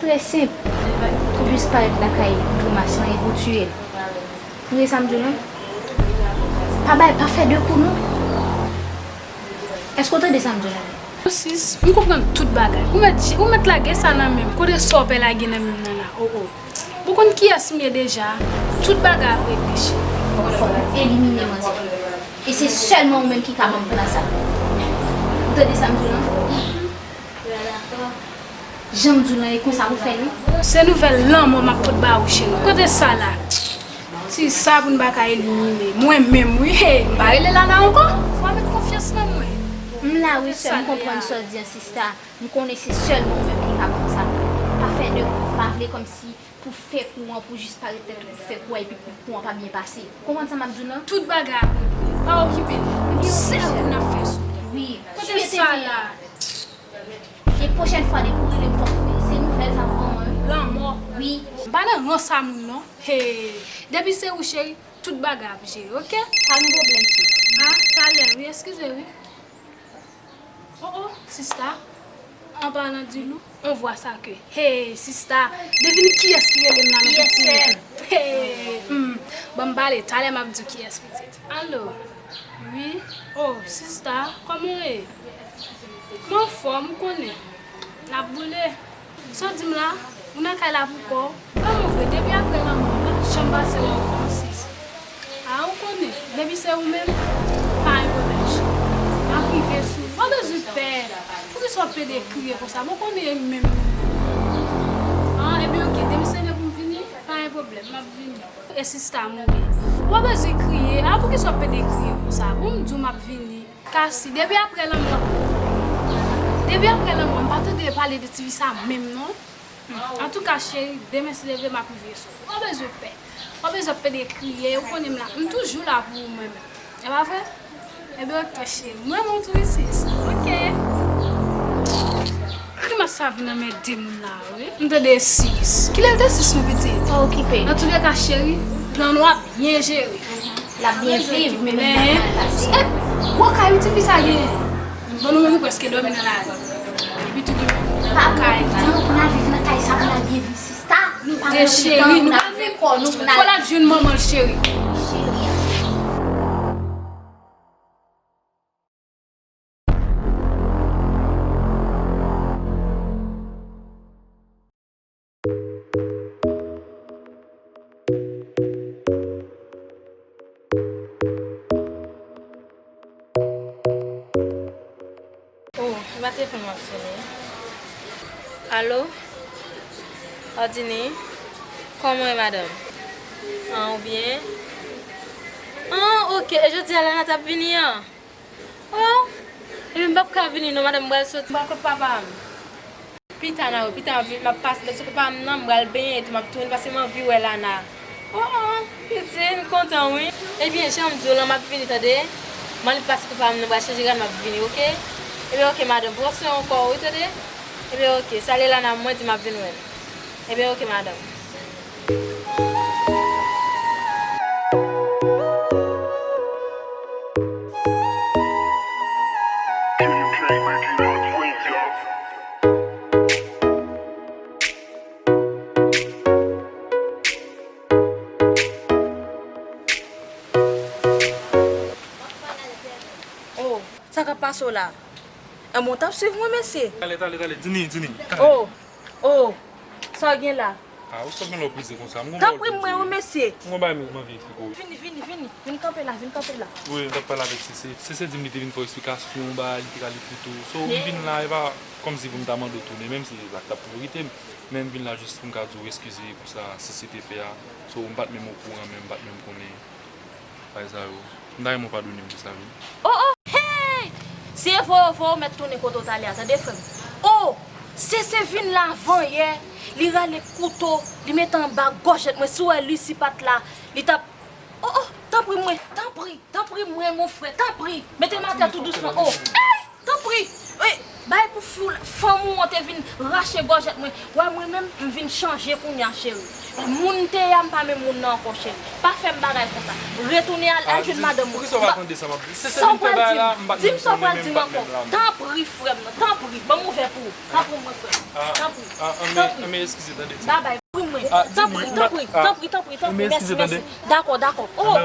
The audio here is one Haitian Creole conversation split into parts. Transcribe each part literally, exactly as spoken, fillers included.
Trè senp. Pou disparèt lakay grimas lan e pou tiye l. Ou tande sa m di w lan? Pa bay, pa fè de kou non. Èske w tande sa m di w lan? Sis, m konprann tout bagay. Ou mèt, ou mèt lage sa nan men m. Kote sa w pè lage nan men m nan la? O, o. Ou konn kiyès m ye deja? Tout bagay ap regle, cheri. Fò nou elimine manzè. E se sèlman ou menm ki ka ban m plan sa. Ou tande sa m di w lan? Jan m di w lan, e konsa pou fè l wi. Se nouvèl lanmò m ap pot ba ou, cheri. Kote sa la? Ti sa pou n pa ka elimine. Mwen menm, wi. Hey, m pa rele Lana ankò. Fò w met konfyans nan mwen. M la, wi, sè, m konprann sa w di an, sista. M konnen se sèlman ou menm ki ka ban m sa. Pa fè de kou, pa vle kòmsi pou fè kou an, pou jis parèt tèt ou, pou fè kou an, epi pou kou an pa byen pase. Ou konprann sa m ap di w lan? Tout bagay ap regle. Pa okipe l. Yon sèl kou n ap fè sou li. Wi. Kote sa la? E pwochèn fwa, depi w rele m, fòk se nouvèl sa pou ban mwen wi. Lanmò. Wi. M pa nan rans a moun non. Hey. Depi se ou, cheri, tout bagay ap jere, oke? Pa gen pwoblèm, sis. Ah, talè, wi, eskize, wi. Oh, oh, sista. An palan di lou, on vwa sa ke. Hey, sista. Devine kiyès ki rele m la nan piti. Hey, hmm. Ban m pale, talè m ap di w kiyès pitit. Alo. Wi. Oh, sista, kòman w ye? M anfòm, ou konnen. N ap boule. Sa w di m la? Ou nan kay la pou kò w? Vrèman vre, depi apre lanmò, m pa janm pase wè w ankò, sis. A, ou konnen, depi se ou menm, pa gen pwoblèm, cheri. M ap rive sou ou. Ou pa bezwen pè. Poukisa w ap pede kriye konsa? Bon, konnen e menm nou menm. An, ebyen, oke, depi se lè pou m vini, pa gen pwoblèm, m ap vini. E sista m ou ye. Ou pa bezwen kriye. A, poukisa w ap pede kriye konsa? Bon, m di w m ap vini. Kasi, depi apre lanmò, depi apre lanmò, m pa tande pale de tifi sa menm non. Antouka, cheri, demen si Dye vle, m ap rive sou ou. Ou pa bezwen pè. Ou pa bezwen pede kriye, ou konnen m la. M toujou la pou ou, mwen menm. E pa vre? Ebyen, oke, cheri. Mwen, mwen tou isi. Oke. Grimas sa vin anmède moun la, wi. M tande sis. Kilè l te sis, mon pitit? Pa okipe. Nan tou lè ka, cheri, plan nou ap byen jere. L ap byen viv, men menm nan mal pase. E gwo kay wi tifi sa genyen. Bon, nou menm nou prèske dòmi nan lari. Epi tou li menm. Pa pran tan pou n al viv nan kay sa pou n al byen viv, sista. Nou decheri, nou pral fè kò nou pou n al. Fò l al jwenn manman l, cheri. Cheri. Oh, e pa telefòn mwen ap sone. Alo? Odini? Kòman w ye, madanm? An, ou byen? An, oke. E jodi a Lana t ap vini an? Oh, ebyen m p ap ka vini non, madanm, m pral soti. M pral kot papa m. Pita nan wout, pita m ap vin, m ap pase lòt sou papa m nan, m pral benyen etou, m ap tounen, paske m anvi wè Lana. Oh, oh, pitit, m kontan wi. Ebyen, jan m di w lan, m ap vini, tande. M annik pase papa m nan, m pral chanje rad, m ap vini, oke? Ebyen, oke, madanm, pran swen w kò w, wi, tande. Ebyen, oke, salye Lana pou mwen, di m ap vin wè l. Ebyen, oke, madanm. Oh, sa k ap pase w la? Enben, w t ap swiv mwen, mesye? Talè, talè, talè, Dini, Dini, talè. Oh, oh, sa w gen la? Ah, ou sot gen lè w prize konsa. M gon bagay pou m di w. Tanpri mwen, wi, mesye. M gon bagay m anvi eksplike w. Vini, vini, vini. Vin kanpe la, vin kanpe la. Wi, m t ap pale avèk Sese. Sese di m li te vin fè w eksplikasyon, bagay, li te ka li foto. So, m vin la, e pa kòmsi pou m ta mande w tounen, menm si se sa k t ap priyorite m. Men m vin la jis pou m ka di w eskize pou sa Sese te fè a. So, m pa t menm okouran, men m pa t menm konnen bagay sa yo. M ta renmen w padone m pou sa, wi. Oh, oh, hey! Si e vre, e vre, ou mèt tounen kote w t ale a, tande, frè m. Oh! Sese vin la avan yè, li rale kouto, li mete anba gòjèt mwen. Si w wè Lucy pa t la, li t ap, oh, oh, tanpri mwen, tanpri, tanpri mwen, mon frè, tanpri. Mete m atè tou dousman, oh. Hey! Tanpri! Wi! Bay pou fou, fanm ou an te vin rache gòjèt mwen. Wè mwen menm, m vin chanje kounye a, cheri. Moun m te ye a, m pa menm moun nan ankò, cheri. Pa fè m bagay konsa. Retounen al, al jwenn madanm ou. Poukisa w pa tande sa m ap di? Sa w pral di m? Di m sa w pral di m ankò. Tanpri, frè m nan. Tanpri. Ban m ouvè pou ou. Tanpri, mwen, frè m. Tanpri. Tanpri. Eskize, tande. Babay. Tanpri, mwen. Tanpri, tanpri, tanpri, tanpri, tanpri. Mèsi, mèsi. Dakò, dakò. Oh.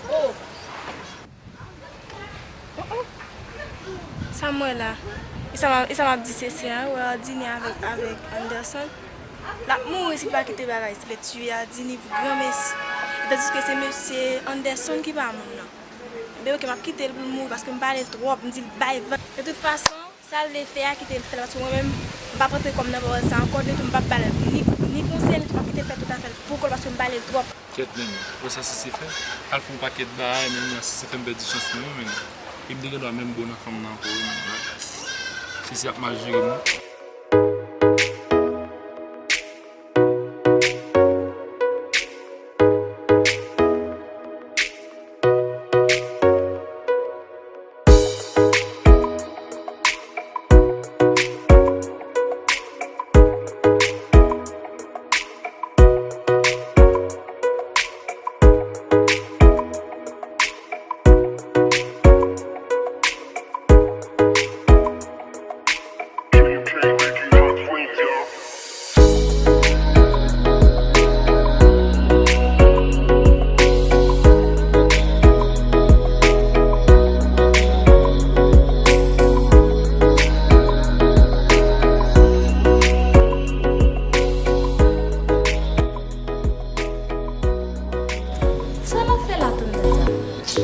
Oh. Sa m wè la? E sa m ap, e sa m ap di se, se a, wè Ardini avèk, avèk Anderson. L ap mouri si l pa kite bagay, se lè tiye Ardini pou granmesi. E tandiske se mesye Anderson ki pa moun nan. Men oke, m ap kite l pou l mouri paske m pale l twòp, m di l bay van. De tout fason, sa l vle fè a, kite l fè l, paske mwen menm, m p ap rantre kò m nan pawòl sa ankò, ditou m p ap ba l ni, ni konsèy, ditou m ap kite l fè tout afè l pou kò l, paske m pale l twòp. Kèt menm, wè sa Sisi fè? Al fè yon pakèt bagay, menm jan Sisi fè m pèdi chans mwen, menm. E m te gen dwa menm bon nan fanm nan ankò, wi, menm, wè. Sisi ap mal jere m, wi. Sa l ap fè la tonton sa?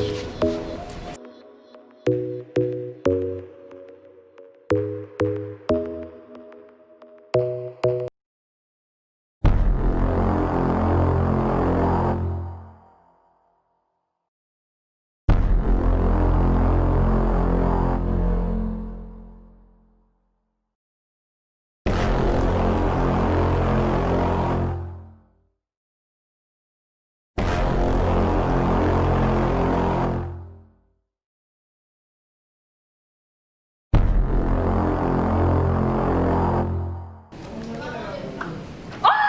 Oh!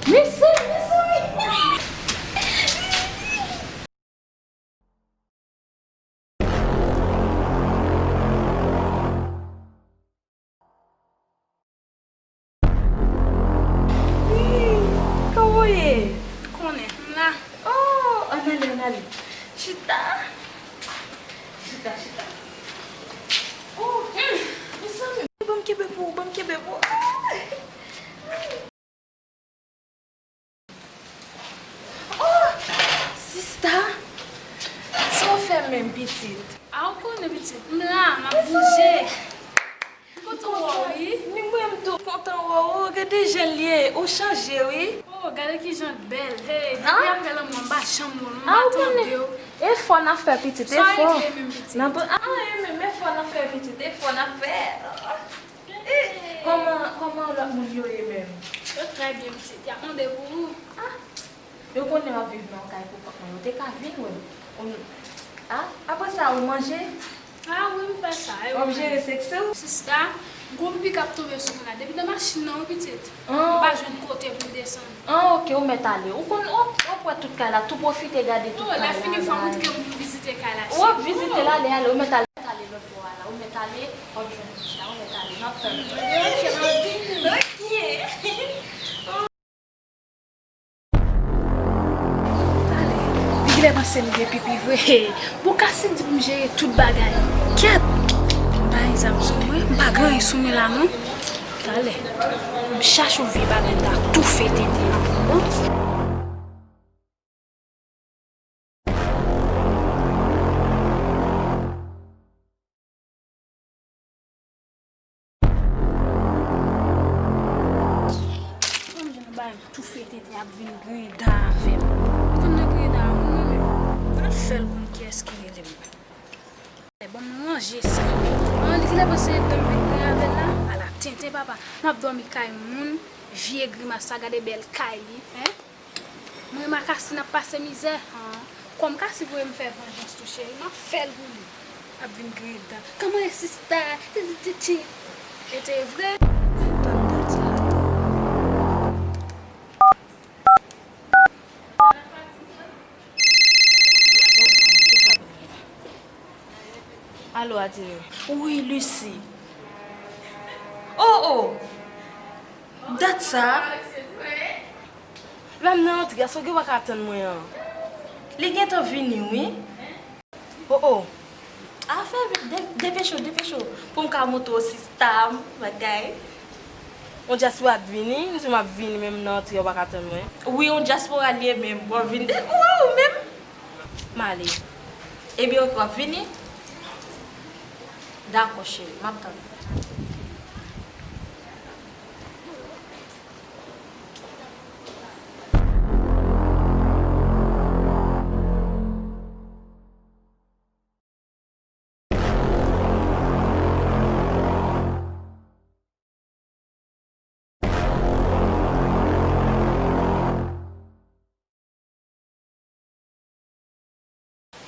Mezanmi, mezanmi! Kòman w ye? Konnen, m la. Oh, ann ale, ann ale. Chita. Chita, chita. Oh, hmm, mezanmi, ban m kenbe pou ou, ban m kenbe pou ou. Ah! Oh, sista, sa w fè menm, pitit? A, ou konnen, pitit, m la, m ap bouje. M kontan wè w, wi. Ni mwen, m tou kontan wè w. Gade jan l ye, ou chanje, wi. Oh, gade kijan l bèl. Hey, depi apre lanmò, m pa janm wè w, m pa tande w. Efò n ap fè, pitit, efò. Sa w regle menm, pitit? N ap, ah, e menm efò n ap fè, pitit, efò n ap fè. Eh, kòman, kòman lòt moun yo ye menm? Yo trè byen, pitit. Y ap mande pou ou. Ah, yo konnen m ap viv nan yon kay pou kont mwen. Yo te ka vin wè m. Ou, ah, apre sa, ou manje? Ah wi, m fè sa. W ap jere seksi w? Sista, gwo pik ap tonbe sou mwen la. Depi nan machin nan, wi, pitit. M pa jwenn kote pou m desann. Ah, oke, ou mèt ale. Ou konn, ou, ou ap wè tout kay la, tou pwofite gade tout kay la. Oh, lè fini, fò m montre m pou m vizite kay la, cheri. Ou ap vizite l, ale, ale, ou mèt ale. Ou mèt ale lòt bò a la, ou mèt ale, w ap jwenn chita, ou mèt ale, m ap tann ou. Ok, m ap vini. Ok. Talè, li genlè panse m gen pipi vre. Bon, Cassy di pou m jere tout bagay. Kèt! M pa gen zam sou mwen, m pa gen anyen sou mwen la non. Talè, m chache yon vye bagay m ta toufe tenten an. Bon. Kòm jan bay m toufe tenten ap vin griyen dan avè m. Konn nan griyen dan moun nan menm. Al fè l konn kiyès ki rele m. Bon, m ranje sa. An, li genlè panse dan m vin griyen avè l la. Ala tenten papa. M ap dòmi kay moun. Vye grimas sa, gade bèl kay li, en. Mwen renmen Cassy n ap pase mizè. An, kòm Cassy voye m fè vanjans tou cheri, m ap fè l pou li. Ap vin griyen dan. Kòman e sista? Ti, ti, ti, ti. E te vre? Tann dat sa. Alo, Adine. Wi, Lucie. Oh, oh. Dat sa? La m nan antre a, sa w gen w pa ka tann mwen an. Li gentan vini, wi. Oh, oh. A fè vit, de-, depeche w, depeche w. Pou m ka montre w sista m, bagay. Yon dyaspora ap vini, m di w m ap vini, men m nan antre a, w pa ka tann mwen. Wi, yon dyaspora li ye menm, w ap vini. Ou wè ou menm? M ale. Ebyen, oke, w ap vini? Dakò, cheri, m ap tann ou.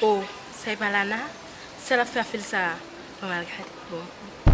Oh, sa e pa Lana? Sa l ap fè a fil sa a? Ban m al gade. Bon.